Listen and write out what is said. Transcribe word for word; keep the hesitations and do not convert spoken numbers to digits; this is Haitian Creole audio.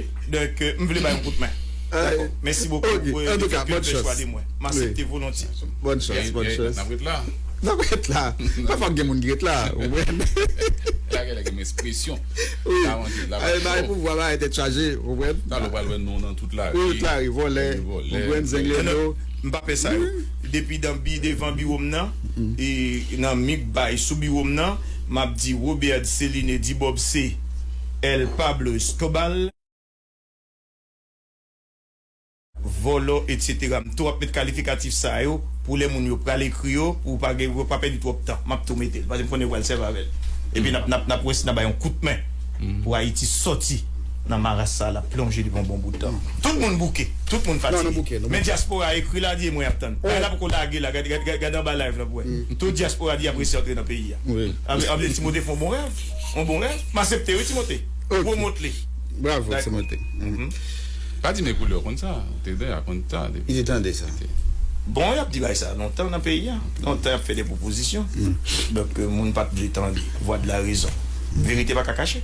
tande. Donk, euh, m vle bay yon kout men. Dakò. Mèsi bokou pou lefètke m fè chwa de mwen. M aksepte volontye. Bòn chans, bòn chans. N ap ret la. N ap ret la. Pa fòk gen moun ki ret la, ou konprann? La gen, la gen ekspresyon. Wi. Ay, bay pouvwa, bay tèt chaje, ou konprann? Talè w pral wè non nan tout lari. Tout lari, vòlè, ou konprann, zenglendo. M pa fè sa yo. Depi nan bi, devan biwo m nan, e nan mik bay sou biwo m nan, m ap di Robert Céline di Bob C, El Pablo Escobar, vòlò, etsetera. M tou ap met kalifikatif sa yo pou lè moun yo pral ekri yo, pou pa gen, yo pa pèdi twòp tan. M ap tou mete l, paske m konnen yo pral sèvi avè l. Epi n ap, n ap, n ap wè si n ap bay yon kout men pou Ayiti sòti nan maras sa l ap plonje depi yon bon bout tan. Tout moun bouke, tout moun fatige. Men dyaspora ekri la, di mwen y ap tann. Bagay la poko lage la, gade, gade, gade anba live la pou wè. Tout dyaspora di y ap resi antre nan peyi a. Ann di Timote fè yon bon rèv. Yon bon rèv. M aksepte wi Timote. Pwomot li. Bravo Timote. Pa di men koulè w konn sa. Ou te dèyè konn sa depi. Li te tande sa. Bon, y ap di bagay sa lontan nan peyi a. Lontan y ap fè de pwopozisyon. Donk, euh, moun pa t vle tande vwa de la rezon. Verite pa ka kache.